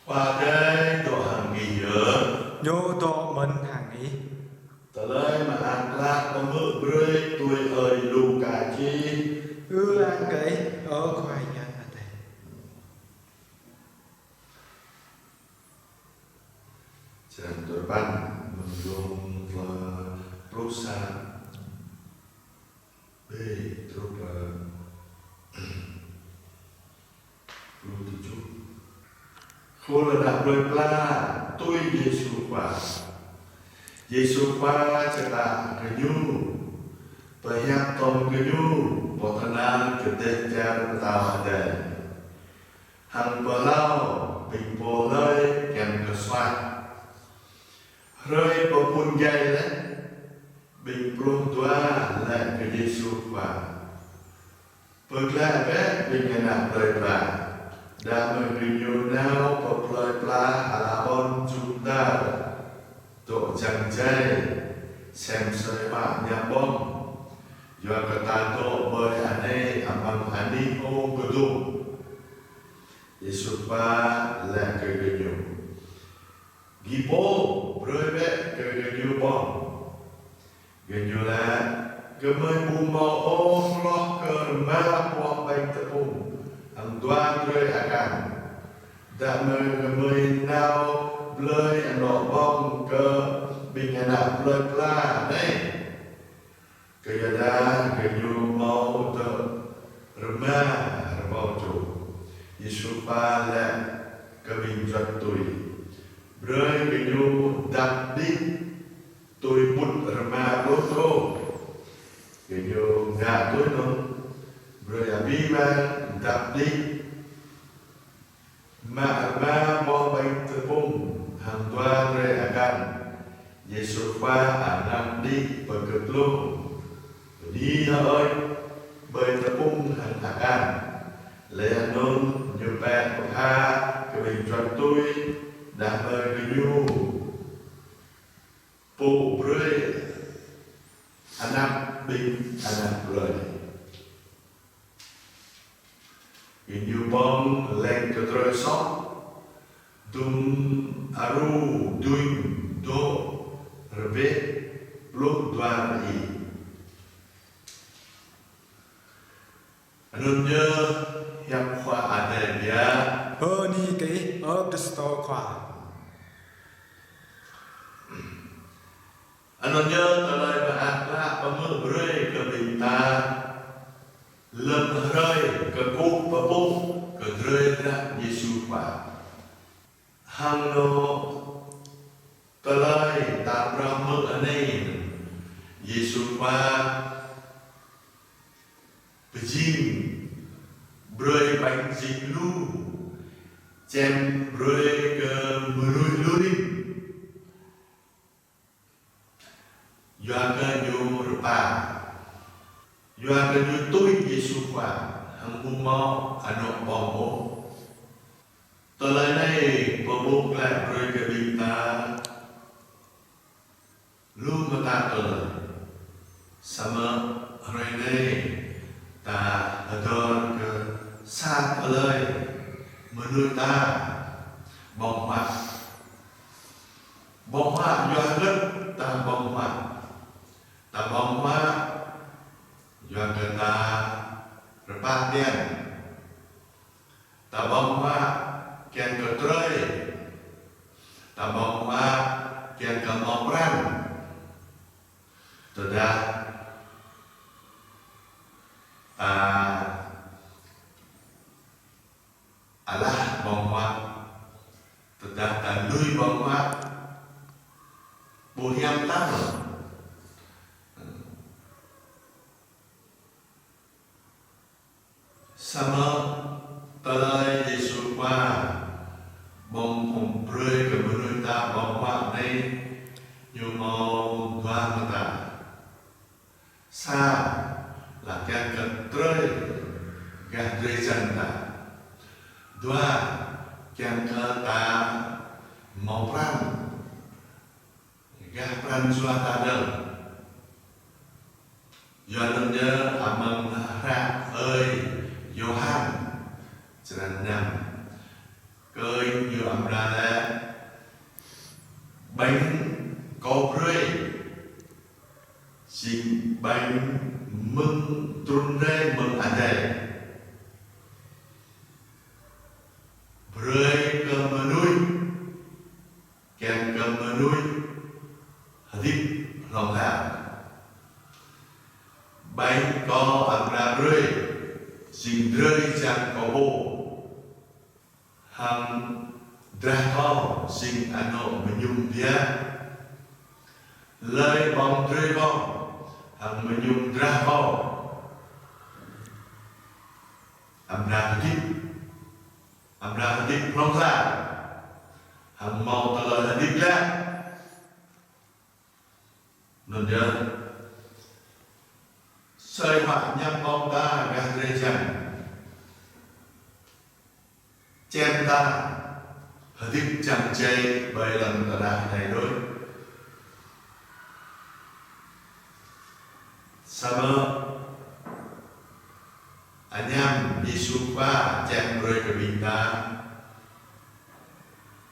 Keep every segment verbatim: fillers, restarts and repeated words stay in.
Khua Adai dŏ hăng ih yơh. Ñu dŏ mơ̆n hăng ih. Tơlơi mơak klă pơhmư̆ brơi tui ơi Luka čih. Ư-ang kơ Ih, ơ Khua Yang Adai. Črăn duapăn, mơ̆ng glông tơpluh sa B truh pơ pluh tơjuh. Khul ană plơi pla tui Yêsu Khua. Yêsu Khua čơkă gơñu, pơhiăp tŏm gơñu, pô tơnal kơ dêh čar Pơtao Adai, hăng pơhlao ƀing pô hlơi kiăng kơ suaih. Hrơi pơphun djai laih, ƀing pluh dua laĭ kơ Yêsu Khua: Pơglaĭ bĕ ƀing ană plơi pla, đah mơ̆ng gơñu nao pơ plơi pla ala ƀôn jum dar, dŏ jăng jai, sem asơi huă ñam ƀơ̆ng, yua kơ ta dŏ ƀơi anai amăng anih hông kơdŭng. Yêsu Khua laĭ kơ gơñu: Gih pô brơi bĕ kơ gơñu ƀơ̆ng. Gơñu laĭ: Gơmơi ƀu hmâo ôh hloh kơ rơma boh ƀañ tơpŭng hăng dua drơi akan. Đah mơ̆ng gơmơi nao blơi anŏ ƀơ̆ng kơ ƀing ană plơi pla anai? Kơyua dah gơñu hmâo tơ rơma rơbâo čô. Yêsu Khua laĭ kơ ƀing juat tui: Brơi gơñu dăp đih tui mŭt rơma pluh čô. Gơñu ngă tui anŭn, brơi abih bang dăp đih. Mă rơma boh ƀañ tơpŭng hăng dua drơi akan, Yêsu Khua anăp đih pơ kơplŭng, bơni hơơč, ƀơi tơpŭng hăng akan. Laih anŭn Ñu pĕ pơkha kơ ƀing juat tui, đah mơ̆ng gơñu pŭ brơi anăp ƀing ană plơi. Gơñu ƀơ̆ng leng kơ drơi soh, dŭm aru duñ dŏ rơbeh pluh dua rơih. Anŭn yơh hiăp Khua Adai biă. Bơni kơ Ih, ơ Krist Khua. Anŭn yơh tơlơi mơak klă pơhmư̆ brơi kơ ƀing ta lơ̆m hrơi kơkuh pơpŭ kơ drơi hră Yêsu Khua. Hăng anŏ tơlơi ta phrâo hmư̆ anai, Yêsu Khua pơjing brơi ƀañ jing lu, čem brơi kơ mơnuih lu rin. Yua kơ ñu rơpa. Yua kơ ñu tui Yêsu Khua, hăng ƀu hmâo anŏ ƀơ̆ng ôh. Tơlơi anai pơƀuh glaĭ brơi kơ ƀing ta lu mơta tơlơi. Samơ̆ hrơi anai ta hơdơr kơ sa tơlơi mơnuih ta ƀơ̆ng huă. Ƀơ̆ng huă yua hơget ta ƀơ̆ng huă? Ta ƀơ̆ng huă yua kơ ta rơpa tian. Ta ƀơ̆ng huă kiăng kơ trơi. Ta ƀơ̆ng huă kiăng kơ hmâo pran. Tơdah ta alah ƀơ̆ng huă, tơdah ta lui ƀơ̆ng huă, ƀu hiam ta lŏ. Samơ̆ tơlơi Yêsu Khua ƀơ̆ng phung brơi kơ mơnuih ta ƀơ̆ng huă anai, ñu hmâo dua mơta. Sa, laĭ kiăng kơ trơi gah drơi jăn ta. Dua, kiăng kơ ta hmâo pran gah pran jua ta dơ̆ng. Yua anŭn yơh amăng hră ơi Yôhan črăn năm, Kơ ñu amra laĭ: Ƀañ kâo brơi, jing ƀañ mơ̆ng trŭn rai mơ̆ng adai, brơi kơ mơnuih, kiăng kơ mơnuih hơdip hlŏng lar. Ƀañ kâo amra brơi, jing drơi jang kâo pô, hăng drah kâo jing anŏ mơñum biă. Hlơi ƀơ̆ng drơi kâo hăng mơñum drah kâo amra hơdip, amra hơdip hlŏng lar, hăng hmâo tơlơi hơdip glăi. Anŭn yơh, asơi huă añăm ƀơ̆ng ta gah drơi jang, čem ta hơdip čang čei ƀơi lŏn tơnah anai đôč. Samơ̆ añăm Yêsu Khua čang brơi kơ ƀing ta,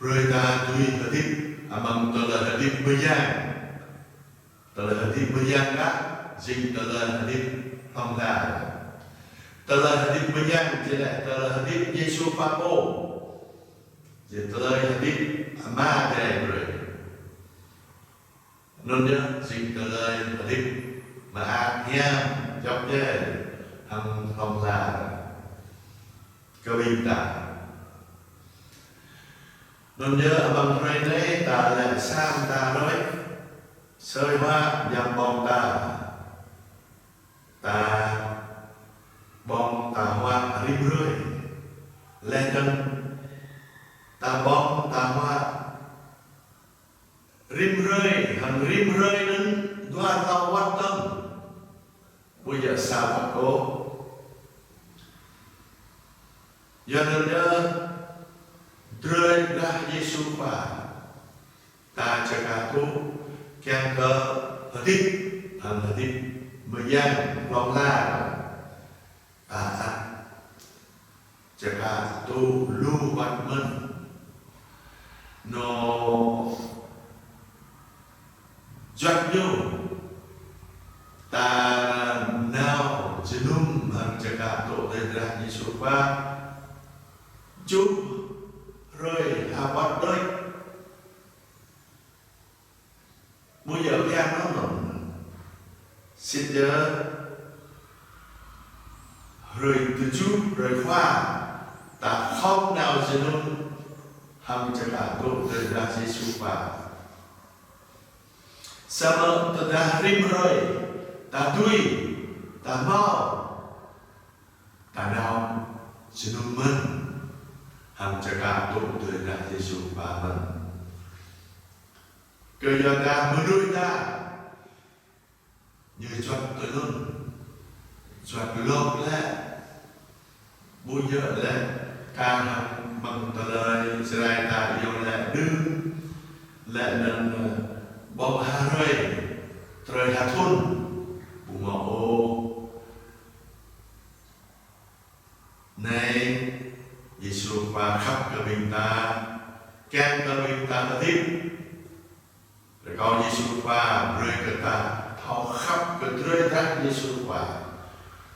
brơi ta dưi hơdip amăng tơlơi hơdip mơyang. Tơlơi hơdip mơyang kah jing tơlơi hơdip hlŏng lar. Tơlơi hơdip mơyang či laĭ tơlơi hơdip Yêsu Khua pô, jing tơlơi hơdip Ama Adai brơi. Anŭn yơh jing tơlơi hơdip mơak hiam, djŏp djai, hăng hlŏng lar kơ ƀing ta. Anŭn yơh amăng hrơi anai ta laĭ sang ta đôč, asơi huă añăm ƀơ̆ng ta, ta ƀơ̆ng ta huă rĭm hrơi. Laih dơ̆ng ta ƀơ̆ng ta huă rĭm hrơi, hăng rĭm hrơi anŭn dua tlâo wơ̆t dơ̆ng, ƀu djơ̆ sa wơ̆t ôh. Yua anŭn yơh, drơi drah Yêsu Khua ta čơkă tŭ kiăng kơ hơdip, hăng hơdip mơyang hlŏng lar. Ta ăt čơkă tŭ lu wơ̆t mơ̆n. Anŏ juăt ñu, ta nao jơnum hăng čơkă tŭ drơi drah Yêsu Khua tơjuh hrơi ha wơ̆t đôč. Ƀu djơ̆ kiăng anŭn. Sĭt yơh, hrơi tơjuh, hrơi Khua, ta khŏm nao jơnum hăng čơkă tŭ drơi drah Yêsu Khua. Samơ̆ tơdah rĭm hrơi ta dưi, ta hmâo, ta nao jơnum mơ̆n hăng čơkă tŭ drơi drah Yêsu Khua mơ̆n. Kơ yua dah mơnuih ta ñu juăt tui anŭn, juăt lŏk lĕ, ƀu djơ̆ lĕ, kar hăng mơ̆ng tơlơi Jrai ta iâu lĕ đưm, lĕ anŭn, ơ, ƀơ̆ng ha hrơi, trơi ha thŭn, ƀu hmâo ôh. Anai, Yêsu Khua khăp kơ ƀing ta, kiăng kơ ƀing ta hơdip. Rơkâo Yêsu Khua brơi kơ ta thâo khăp kơ drơi drah Yêsu Khua.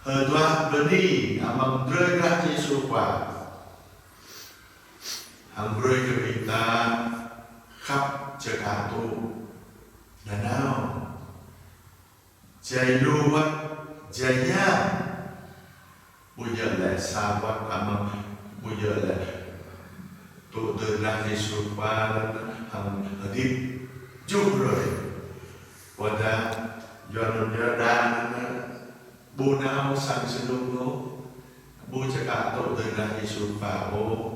Hơduah bơni amăng drơi drah Yêsu Khua. Hăng brơi kơ ƀing ta khăp čơkă tŭ nanao. Jai lu wơ̆t, jai hiam. Ƀu djơ̆ lĕ sa wơ̆t amăng, ƀu djơ̆ lĕ tŭ drơi drah Yêsu Khua hăng hơdip tơjuh hrơi. Wơ̆t dah, yua anŭn yơh đa năng ƀu nao sang jơnum ôh, ƀu čơkă tŭ drơi drah Yêsu Khua ôh.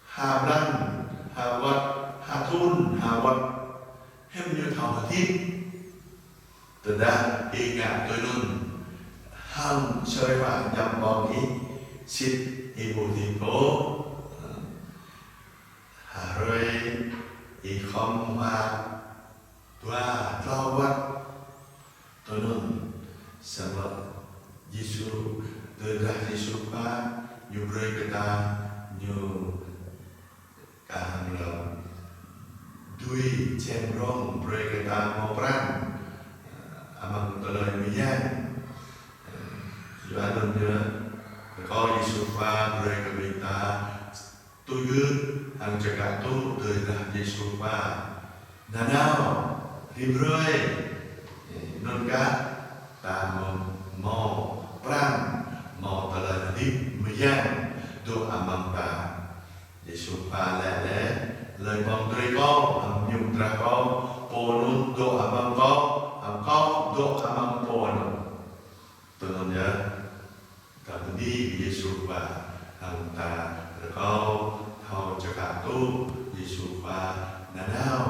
Ha blan, ha wơ̆t, ha thŭn, ha wơ̆t, hiư̆m ñu thâo hơdip. Tơdah ih ngă tui anŭn, hăng asơi huă añăm ƀơ̆ng ih, sĭt ih ƀu hơdip ôh. Ha hrơi ih khŏm huă dua tlâo wơ̆t. Tui anŭn, samơ̆ Yêsu, drơi drah Yêsu Khua, ñu brơi kơ ta Ñu kah hăng lơ̆m dưi čem rông brơi kơ ta hmâo pran amăng tơlơi mơyang. Yua anŭn yơh, rơkâo Yêsu Khua brơi kơ ƀing ta tui gưt hăng čơkă tŭ tơlơi hră Yêsu Khua. Nanao, rĭm hrơi, anŭn kah ta hmâo, hmâo pran, hmâo tơlơi hơdip mơyang dŏ amăng ta. Yêsu Khua laĭ lĕ: Hlơi ƀơ̆ng drơi Kâo, hăng mơñum drah Kâo, pô anŭn dŏ amăng Kâo, hăng Kâo dŏ amăng pô anŭn. Tui anŭn yơh, ta bơni Yêsu Khua, hăng ta rơkâo thâo čơkă tŭ Yêsu Khua nanao